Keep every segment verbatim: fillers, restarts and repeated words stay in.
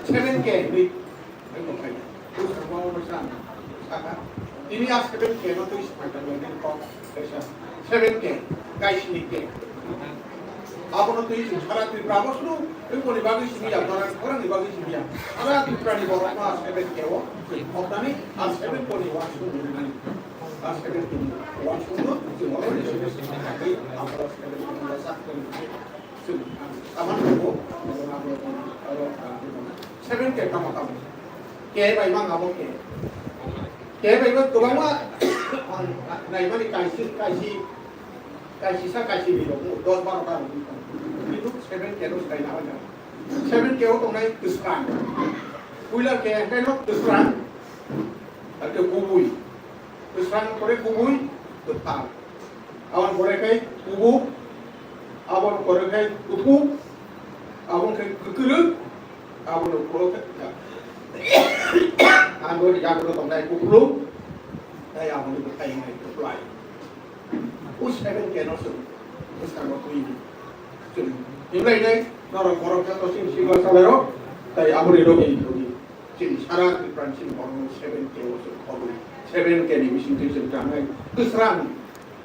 Seven K hinwi tini a seven K no twi swkang kok seven K kaisini K. Abono twi sara Tripura bo suru twi boni bagwi simi ya, borok borokni bagwi simi ya. Sara Tripura ni borok no seven K o hoknani a seven K ni uansuk nani. A seven K ni uansuk no twi seven K ni uansuk nani. Seven K tamo tamo. K bai mang abo K. K bai bo kwbangma ang naimani kaisi, kaisi, kaisisa, kaisi ni rok dos baro ta rok. Kintu seven K no sai na bai. Seven K o tongnai kwsrang. Puila K hwnkhe no kwsrang. Ake kubui. Kwsrang pore kubui, kwthar. Aboni pore khai kubuk, aboni pore khai kuthuk, aboni khai kwkwrwk, aboni pore khai, aboni yago tongnai kuphulung, tei aboni bwkhai wngnai kwplai. O seven K no chwng bwskango twi chwng himlainai norok borok joto chini sikla salairok, tei aboni rogwi rogwi. Chini sara Tripura ni sini borok seven K o se khobwi, seven K ni bising twi se tangnai. Kwsrang.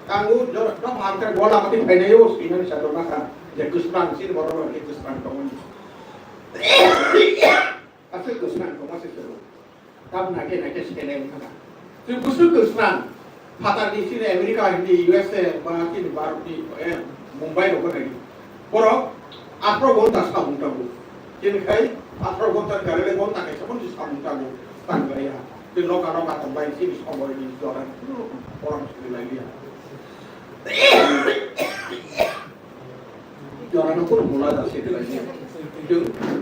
Kango jora, dopha hamkhe gola mati phainai o swinani sa dona kha. Je kwsrang chini borok rok khe kwsrang tongmani. Aswk kwsrang tongma se chwng. Tabuk naikhe naikhe seleng kha. Chwng bwswk kwsrang. Phatar ni sini America, Hindi, U S A, ba chini Bharat ni, eh, Mumbai rok nai. Borok atharo ghonta samung tango. Chini khai atharo ghonta ni gari le ghonta kaisa phano samung tango. Tanglaiya. Chini noka noka tongbai chini somoi ni jora ni kuno korom sini laiya. Jora no kuno mula da sini laiya.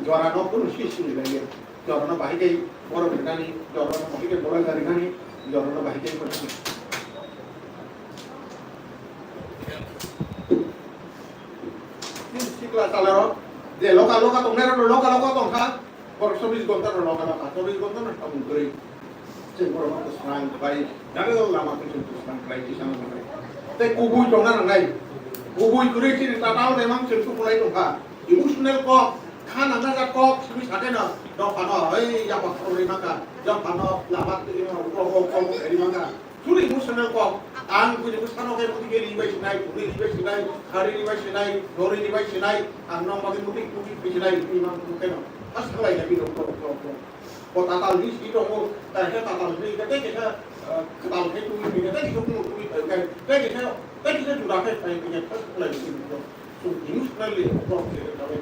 Jora no kuno si sini laiya. Jorano bahai khe borok rinani, jorano bahai khe bolai da rinani, jorano bahai khe rinani. Sikla chalaro je loka loka tongnai rok loka loka tongkha, borok chobbish ghonta no loka loka, chobbish ghonta no samung kwrwi. Chwng borok no swrang bai, double lama khe chwng swrang khlai twi sana nangnai. Tei kubui tongna nangnai, kubui kwrwi chini tatal de mang chwng sukulai tongkha. Emotional kok, kha nangjak kok, simi sakeno, dophano, ei, yapha khoroknwi mankha, dophano, lama twi, ulo, ulo, ulo, ulo, eri mankha. Chwngno emotional kok, ang buini bwsano khe muti khe ribai sinai, phunui ribai sinai, khari ribai sinai, nori ribai sinai, ang nong bagwi muti kubi bai sinai, twi mang kubi kheno. Ha saklai ya bino, ulo, ulo, ulo. Bo tatal ri si tongo, tai khe tatal ri, tei kisa, eh, kwtal khe twi, tei kisa kuno twi, tei kisa, tei kisa jura khe, tei kisa, ha saklai ya bino. Chwng emotionally block khe kha bai.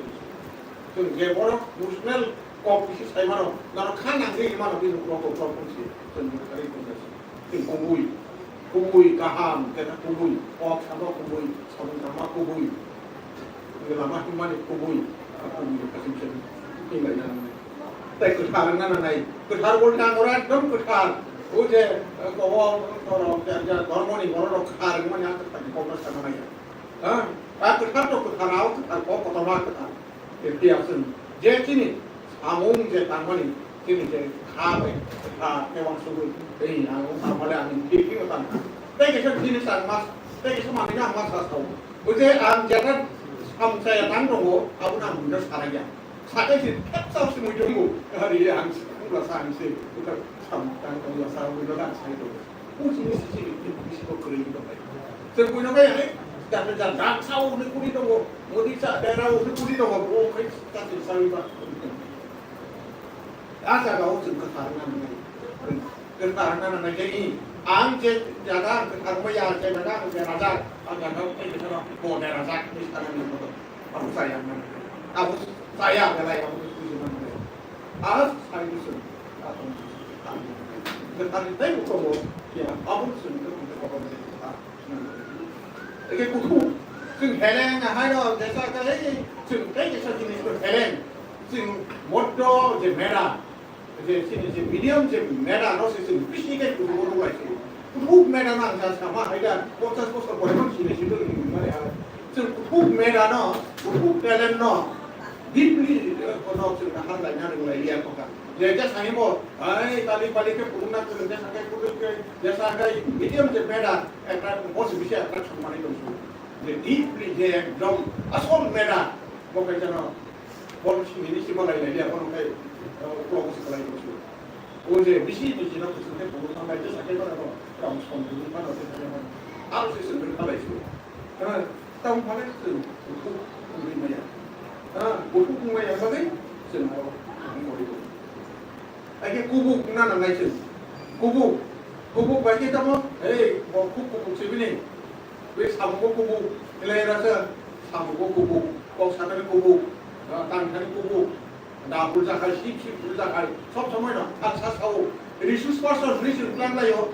Chwng je borok emotional kok bisi sai mano, norok kha nangwi mano bini block block wngsi chwng bwkhari tongsa se. Chwng kubui, kubui kaham, khe kubui, kok samo kubui, samung tangma kubui, lama himani kubui, a kubui kasim se hinlai na nangnai. Tei kwthar wngna nangnai, kwthar bo nang oro ekdom kwthar. O je, eh, kobo, borok, ja, ja, dhormoni borok rok kwthar wngmani ang kwthar ni kokno sana nai. Ha? A kwthar to kwthar, a kwthar, kok kotorma kwthar. Tei phiya chwng je chini samung je tangmani, chini je kha bai kwthar, tei uansugwi, tei ang tangmani ang twi twi tang kha. Tei kisa jinis ang mas, tei kisa manwino ang mas sa sao. Bo je ang jeta samung saya tang tongo, abono ang buino sanai ya. Sakhe se thepsa se mui tongo, ari ang se, ang la sa ang se, uta samung tang tongo, la sa buino ang sai tongo. Puji ni sisi ni puji ko kuri ni bai. Se buino bai ai, da da da sa o ni kuri tongo, modi sa da ra o ni kuri tongo, o kai ta se sa ba. Asa ga o se ka sa na ni. Kwthar wngna nangnai khe, i, ang je jaga ang kwthar wngma ya, je jaga ang derajak, a jaga ang tei kwthar bo derajak hinwi sanani hwnwi abo chaya wngna nangnai. Abo chaya belai abo buji manai. A sai bwswk, a tong bwswk, a tong bwswk. Kwthar ni tei bo tongo, ya, abo bwswk ni tei bo tongo. Eke kuthuk, chwng heleng haino jesa khe, chwng tei jesa jinis ko heleng, chwng moddo je mera, je chini je medium je mera no se chwng bisi khe kuthuk no lai se. Kuthuk mera no ang ja sama hai da, ponchas bosor pore man sini sini ni mare ha. Chwng kuthuk mera no, kuthuk talent no, deeply, eh, kono chwng na hal lai na rwng lai ya koka. Je ja sai bo, ai tali pali khe kuthuk na chwng ja sai kuthuk khe, ja sai medium je mera, ekta boss bisi ekta chwng mani tong su. Je deeply je ekdom asol mera. Bo kaisa no, bo simi ni sima lai lai ya, bo no kai, eh, ukulok se kalai bo su. O je bisi bisi no kusu ke bo tang lai je sakai ba no, ram som ni ba no se sakai ba. Aro se se kalai su. Eh, tang phale se buku ungui maya. Eh, buku ungui maya ba dei, se no ang kori bo. Ai ke kubuk na na nai se. Kubuk, kubuk bai ke tamo, ei, bo kuk kubuk se bini. Bai samung bo kubuk, elai rasa samung bo kubuk, kok satani kubuk, ah, tang thani kubuk, da hul jakai, sip sip hul jakai, sob somoi no, ang sa sao, resource person ni sing plan layo,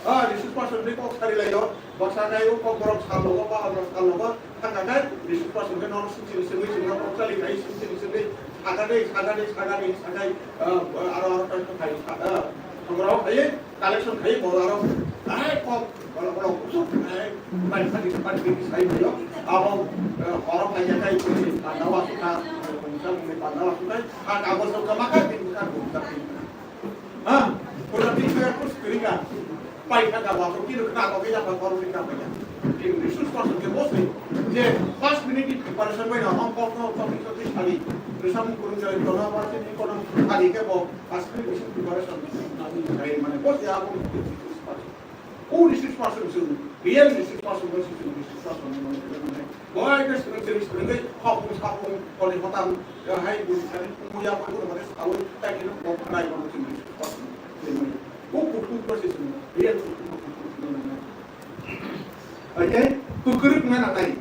ah, resource person ni kok sari layo, baksa nai o kok borok sal logo, ba borok sal logo, thang kha kai, resource person ke nono sing sing sing sing no kok sali kai, sing sing sing sing, saga dei, saga dei, saga dei, sagai, ah, aro aro kai, ah, thang rao kai, collection khai bo aro, ai kok, Oro, oro, kusuk, eh, bai phadi, phadi, phadi, sai phaio. Abo, eh, oro phai ya kai, kuni panda wa sukha, kungsa, kuni panda wa sukha, ha, kago sukha, maka, bin, bukan, kungsa, bin. Ha, kungsa, bin, bukan, kus, kering, kan. Pai, kan, kago, aku, kiri, kena, kau, kaya, kau, kau, kiri, kau, kaya. Kiri, resource person ke bos ni. Je, last minute ni preparation bai na, hong, kok, kok, kok, kok, kok, kali. Resam, kurung, jai, kono, apa, sini, kono, kali, ke, bo, last minute, resource preparation, kami, kami, mane, bos, ya, aku, resource person. O resource person chwng, real resource person no chwng resource person ni mane mane. Bo ai ke swrwng chwng swrwngwi hopung sapung holi hotam, eh, hai bui sari muya bo bo mane sawi tai khe bo nai bo chwng resource person ni mane. O kutung ko se chwng real kutung ko kutung ni mane. Ai ke kukruk na na nai.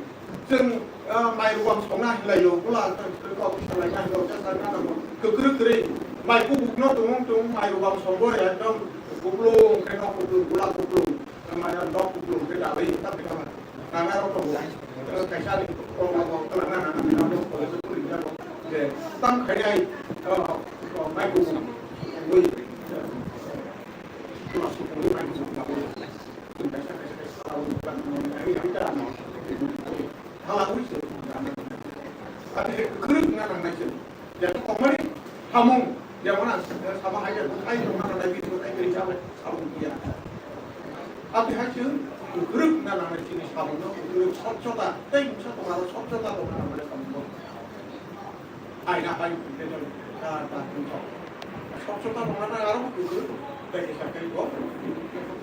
Chwng, ah, mai rwang songna hinlaio, bula, kok salaina hinlaio, cha salaina hinlaio. Kwkrwk kwrwi, mai kubukno tongmung tong, mai rwang songo, ekdom kuplung khe nok kuplung, bula kuplung, mai nok kuplung khe dalwi, ta khe tama. Nana rok tongo. Kaisa ni rok rok kwlangna nana nana rok college kwrwi jago. Je, tam khainai, ah, mai kubuk, wi, bula sukung mai kubuk, chwng kaisa kaisa kaisa, ah, wi, wi, wi, wi, wi, wi, Hala ui se. Ati kwrwk na nang nai se. Ya to komari hamung. Ya mana sama hai ya ai to mana dai bi to ai kri chawe. Hamung ya. Ati hai se kwrwk na nang nai se hamung no kwrwk sotchota. Tei musa to maro sotchota to na nang nai hamung no. Aina pai bidal ka ta tun sok. Sok sok ta rona na aro buku guru. Bai ke sakai ko.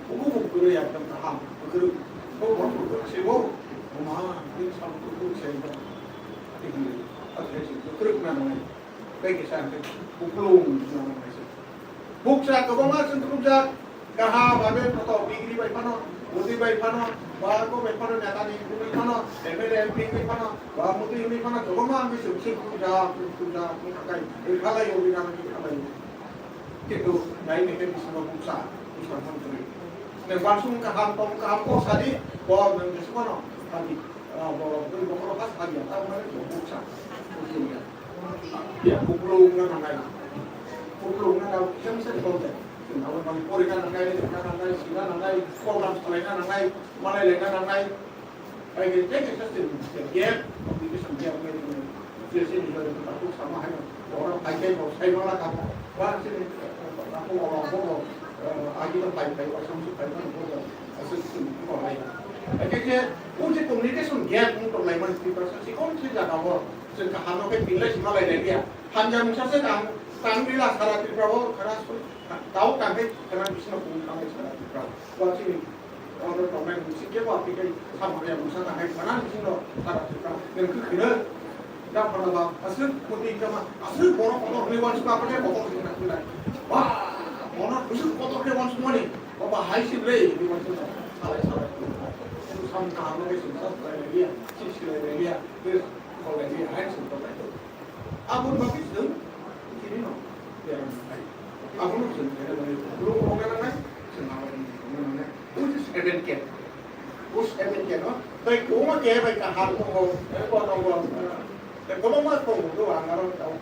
Buku buku guru ya tam ham. Guru. Ko ko ko se bo. Ma ni sam ko ko se bo. Ati guru. Ati se guru na na. Bai ke sakai buku na na. Buksa kwbangma chwng khulumjak, kaham, babe, kotor, degree bai phano, budi bai phano, ba ko bai phano, neta ni bai phano, M L A, M P bai phano, ba mutwi bai phano, kwbangma ang chwng chwng khulumjak, khulumjak, wng kha kai, wng kha lai, wng kha lai, wng kha lai. Kintu nai nai khe bisingo buksa, buksa phano kwrwi. Nang uansukmung kaham, tong kaham kok sadi, bo nang jesa phano, sadi, ah, bo, bo, bo, bo, sadi, tamo nai bo buksa, buksa. Ya, kuplung na nangai. Kuplung na nang, kisa misa di kau jai. Awal bang pori na nangai, na nangai, sina nangai, program salai na nangai, malai lai na nangai. Ai ke, ke, ke, ke, ke, gap, communication gap, ke, ke, ke, ke, sama hai. Orang pai kai bo, sai mala ka bo. Ba sini, aku orang bo, eh, agi to pai kai, orang sini pai kai bo, asal sini ko lai. Ai ke, ke, o je communication gap, mo to lai man, si person, si kon si jaga bo. Chwng kaham no khe pinlai sima lai liya. Hamya mungsa se tang, tang bila sara Tripura o khara su, tao tang khe khana bisino kung tang lai sara Tripura o. Wa chini order tong nai mungsi kebo apni kai samung ya mungsa tang kai khana bisino sara Tripura. Nang khe khina da phana ba aswk moti kama aswk borok kotor ni wan sima apni kotor ni khna khna. Wa, borok aswk kotor ni wan sima ni. Baba hai sim le ni wan sima. Salai salai. Sam kaham no khe sung sa salai liya, si silai liya. Kholai ni hai chwng tonglaio. Aboni bagwi chwng chini no berang nai. Abono chwng khe nai, bro, ongna nangnai, chwng abai ni ongna nangnai. O je seven K. O seven K no, tei kwbangma K bai kaham tongo, tei bo tongo, tei kwbangma tongo, do ang aro tau,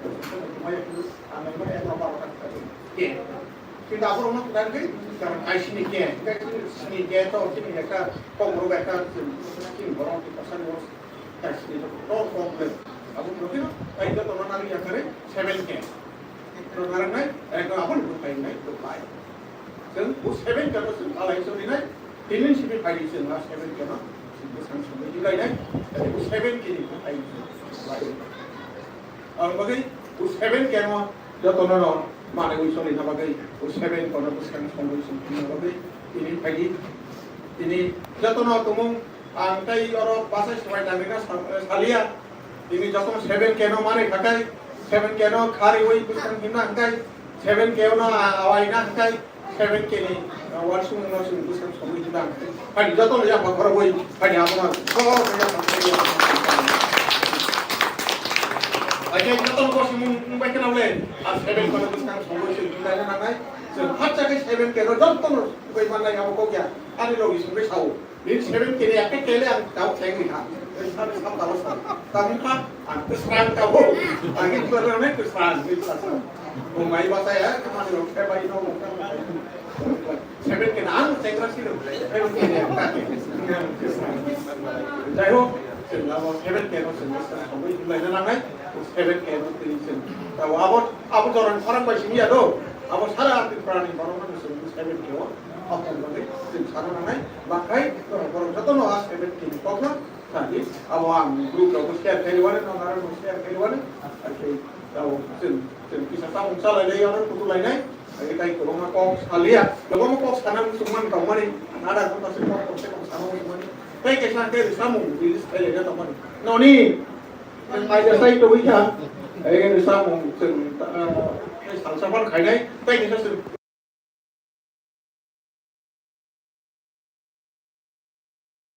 maya kulu, ang maya no baro ka K. Kintu aborokno kwdagwi kaisini K, kaisini K to chini ekta kokborok ekta chini borok kisa ni Kaisini to problem. Abo problem. Ai to tono nari yakare seven K. To narangnai, ai to aboni to painai, to pai. Chwng bo seven K no chwng alai chori nai, tinin simi pai chwng na seven K no. Chwng bwsang songwi di lai nai, ai bo seven K ni to pai chwng lai. Ang bagwi o seven K no jotono no manwi solina bagwi o seven K no bwskang songwi songna bagwi tini phaidi. Tini jotono tumung ang tei oro bachai swbai tangwi na sal-, saliya. Tini jotono seven K no manwi khakai, seven K no khariwi bwskang himna hwnkhe, seven K no a-, awaina hwnkhe, seven K ni, uh, uansukmung no chwng bwskang songwi himna hwnkhe. Phaidi jotono yapha khorogwi, phaidi abono jotono yapha khorogwi. Aike jotono bo simung wngbai kheno le, a seven K no bwskang songwi chwng himna nangnai. Chwng hapsa khe seven K no jotono wngwi mannai abo kok ya. Ani logi songwi sao. Nini seven K ni ekta K le ang tao cheng ni ha. Sabe sam tao sa. Tamo kha ang kwsrang tao. Ang ni kwsrang ni kwsrang ni kwsrang. Bo mai ba sa ya, kama ni rok se bai no. Seven K na ang cheng ra si lo. Seven K ni ekta K. Jai ho, cheng la bo seven K no cheng sa. Bo lai na nang nai. Seven K no tini cheng. Tao abo, abo jorang sarang bai simi ya do. Abo sara ang Tripura ni borok no cheng seven K o. Hokon bagwi chwng sana nangnai, bakhai borok jotono a seven K ni kokno sadi, abo ang group rokbo share khairwani, nonarokbo share khairwani, hakhe tao chwng, chwng kisa chamung chalainai, oro kutu lainai, hakhe tai kwbangma kok saliya, kwbangma kok sana muchungmani tongmani, nada kok kaisa kok tongse kok sana muchungmani, tei kaisa khe samung release khailaina tongmani. Noni, Kaisa sai twi kha, ege ni samung chwng, ah, salsa ban khainai, tei kisa chwng